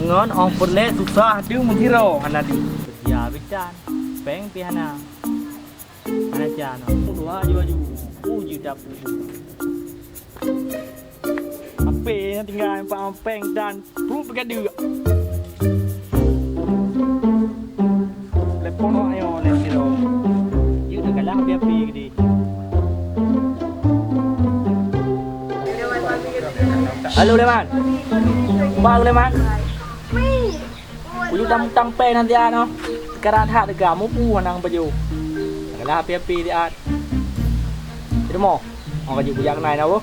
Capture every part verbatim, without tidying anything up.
Ngon ong peureulèe susah deuh meusidroe hana deuh. Seudia bitan, péng pih hana. Hana can. Dua aju-aju. Uji dapur. H P nyang tinggai empat péng dan peuet peugadeuek. Telepon awak nyoe lé sidroe. Yue teugalah api-api gede. Halo, Leman. Ba, Leman. Uyu tam-, tampé nanti ano. Sekarang that dega mupu hanang baju. Teugalah api-api di at. Cuma, mau kaju kujak kenai na, Bu.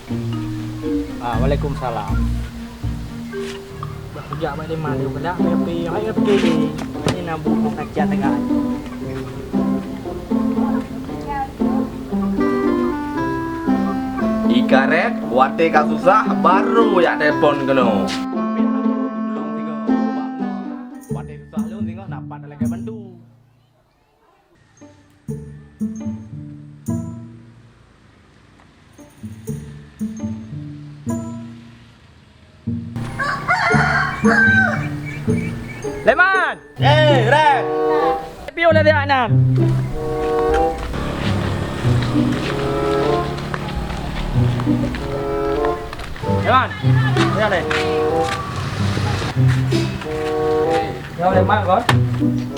Ah, waalaikumsalam. Bak kujak bak Leman tu keudak, tapi hai, tapi ni nabu nak cat dengan. Ikarek, watèe ka susah, baru jak telepon keunoe. Watèe susah lôn tengok dapat lagèe bantu. Leman! Eh, Ren! Pion lé anak. Leman! Ni lé. Nyoe lé mak kon.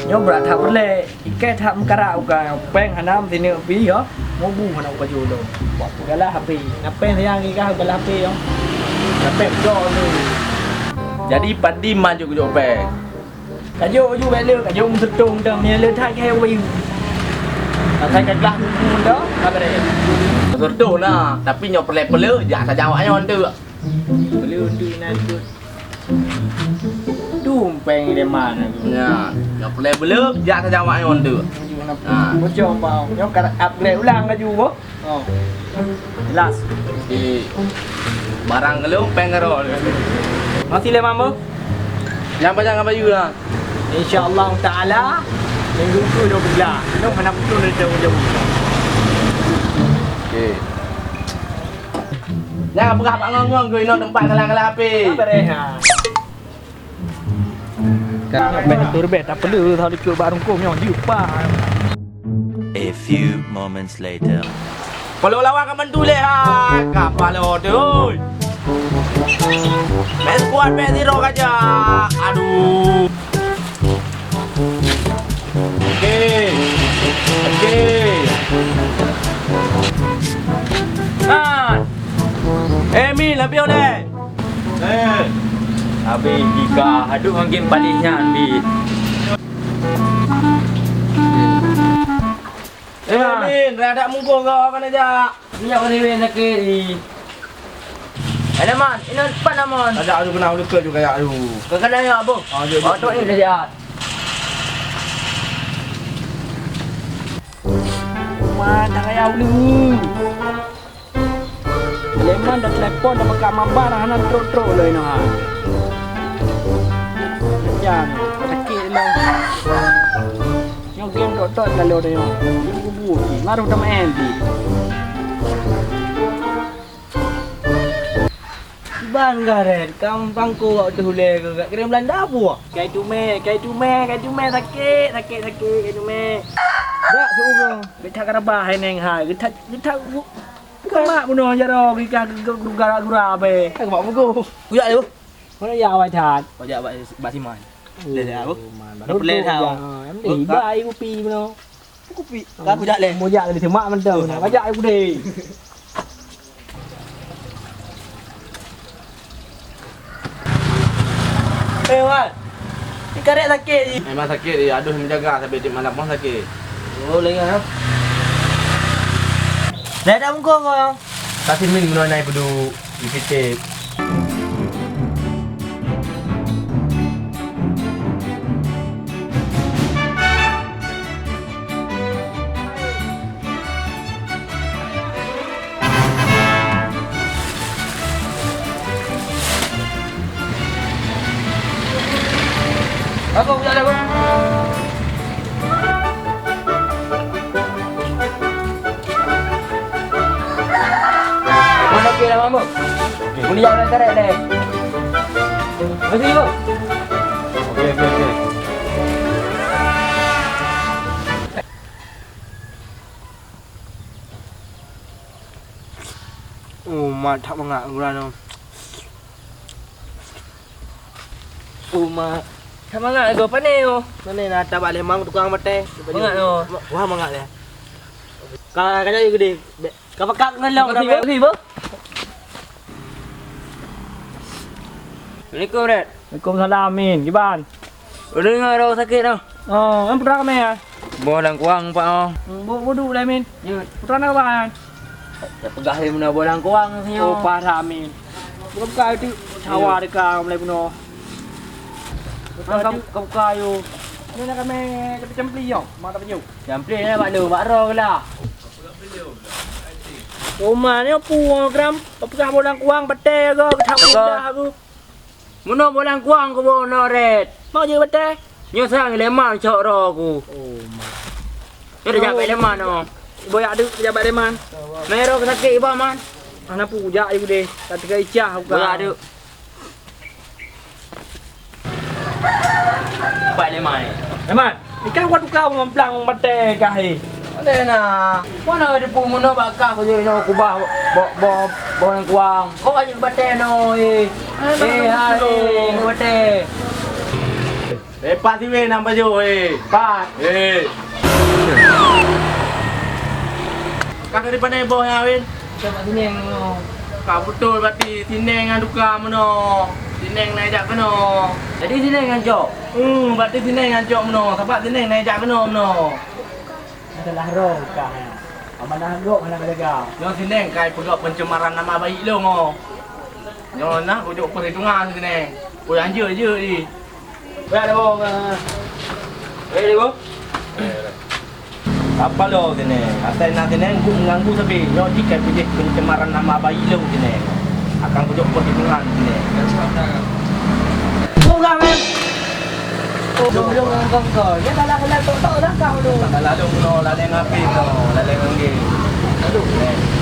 Nyoe brat that peureulèe. Ikai that meukarak uka péng hana meusineuk pih, yo. Mubu hana uka jolo. Buat peugah lah api. Na péng sayang ikai uka lah api, yo. Na péng jok tu. Jadi padi maju kujok péng. Kajok uju bèk le, kajok meuseutong dah, meunyo le that kaya ubayu. Asai ka glah buku dah, ka beres. Meuseutong nah, tapi nyoe peureulèe-peureulèe jak saja awak nyoe tu. Peureulèe tu na ikut. Tumpeng di mana tu? Ya, nyang peureulèe beuleueb jak saja awak nyoe tu. Ha. Bocor bau. Nyoe ka upgrade ulang laju boh. Oh. Jelas. Okey. Barang geulong péng garo. Masih lé mama? Nyang banyak ngon bayu lah. Insya Allah Taala minggu tu dua belas. Nyoe hana beutôi dari jauh-jauh. Okey. Jangan peugah bak ngong-ngong keu inoe teumpat galak-galak api. Beres ha. Bèk turbet tak perlu tau likot bak rungkung nyoe jeuet. A few moments later. Kalau lawan ka bantu lé ha, ka palo tu oi. Match kuat, match zero kaja. Aduh. Okey. Okey. Nah. Eh, Mi, lebih oleh. Eh. Habis jika haduk angin paling nyan, Bi. Eh, Min, radak mungkong kau akan aja. Minyak beri weh sakit ni. Ada man, ini pan aman. Ada aduh kena udah juga ya aduh. Kau kena ya, Abu. Ah, dia, dia. Oh, tu ni dah sihat. Man, dah kaya ulu. Leman dah telepon dah maka mabar hana trok-trok loi noh. Macam sakit memang. Nyoe game tok-tok lalu dah nyoe. Bubu-bubu ni, baru dah main ni. Ban garet, kam pangko wak teuh ulèe keu kat keureun Belanda buah. Kai tumè, kai tumè, kai tumè, sakét, sakét, sakét, kai tumè. Dak suruh. Geuthat karabah hai neng hai, geuthat, geuthat bu-, bukan mak bunoe jaroe, geukah geu-, geu-, gura-gura bè. Kan mak buku. Kuyak tu. Mana ya awak that? Kuyak bak, bak siman. Dah, dah, bu. Man, baru plan tau. Em, eh, iba ai kupi bunoe. Kupi. Ka kujak leh. Mujak tadi semak mantong. Oh, nak bajak ai kudeh. Eh, Wan. Ni karet sakit je. Memang sakit je. Aduh, menjaga sampai di malam pun sakit. Oh, lagi ya. Dah tak muka kau. Kasih min mengenai pedu. Di situ. Aku, aku, aku. Mana kira mama? Kuliah nak tarik deh. Masih, Bu? Mak, that mangat gula nyoe. Oh, mak. That mangat go, pane nyoe? Pane na tabak lé mang tukang batèe. Mangat nyoe. Wah, mangat lé. Ka, ka jadi gede. Ka pekat ngon long. Makasih, Bang. Assalamualaikum, Red. Waalaikumsalam, Min. Kiban? Udah dengar orang sakit tu. Oh, kan putra kami ya? Boh langkuang, Pak, oh. Hmm, bu-, budu dah, Min. Ya. Putra nak apa kan? Ya, peugah dia mana boh langkuang senyum. Oh, parah, Min. Buka-buka itu cawa deka mulai bunuh. Buka, buka, buka, ayo. Ini nak kami tapi cempli, yo. Mak tak penyuk. Cempli ni, Pak Lu, Pak Ro lah. Rumah ni apa, Gram? Peugah boh langkuang, batèe ke, tak mudah aku. Meunoe boh langkuang kuboh noe, Red. Mau jeuet batèe? Nyoe sang lé man cok droe ku. Oh, mak. Nyoe dak jak bak lé man, oh. Boh yak deuk jak bak lé man. Mero sakét iba man. Hana peue jak ibu deh. Tak teuka icah aku. Boh yak deuk. Bak lé man. Lé man. Ikan kuat tukang memplang batèe kah, eh? Alèh na. Mana ada pun meunoe bak kah kujak inoe kubah bo-, bo-, bo-, boh langkuang. Kok aja batèe noe, eh. Eh, hai, eh, batèe. Eh, pat siweh nam baju, eh. Pat. Eh. Kah dari mana boh nyan, Win? Dak bak Sineng meunoe. Ka beutôi berarti Sineng nyang duka meunoe. Sineng na jak keunoe. Jadi Sineng nyang cok? Hmm, berarti Sineng nyang cok meunoe. Sabab Sineng na jak keunoe meunoe. Masalah roh kah nyan. Amanah gob hana geujaga. Nyoe Sineng kai peugah pencemaran nama baik lôn, oh. Nyoe na kujok perhitungan Sineng. Kujak jeuet-jeuet di. Weh, ada bawang, ah. Weh, ada bawang. Apa lo sini? Asai na sini, guk mengganggu sabe. Nyoe jih kai pijih pencemaran nama bayi lo sini. Akan kujok perhitungan sini. Bukan, men. Oh, belum, belum, belum, belum. Dia salah, salah, tok, tok, dah kau tu. Salah lalu, no, laleng api, no, laleng angin. Aduh. Eh.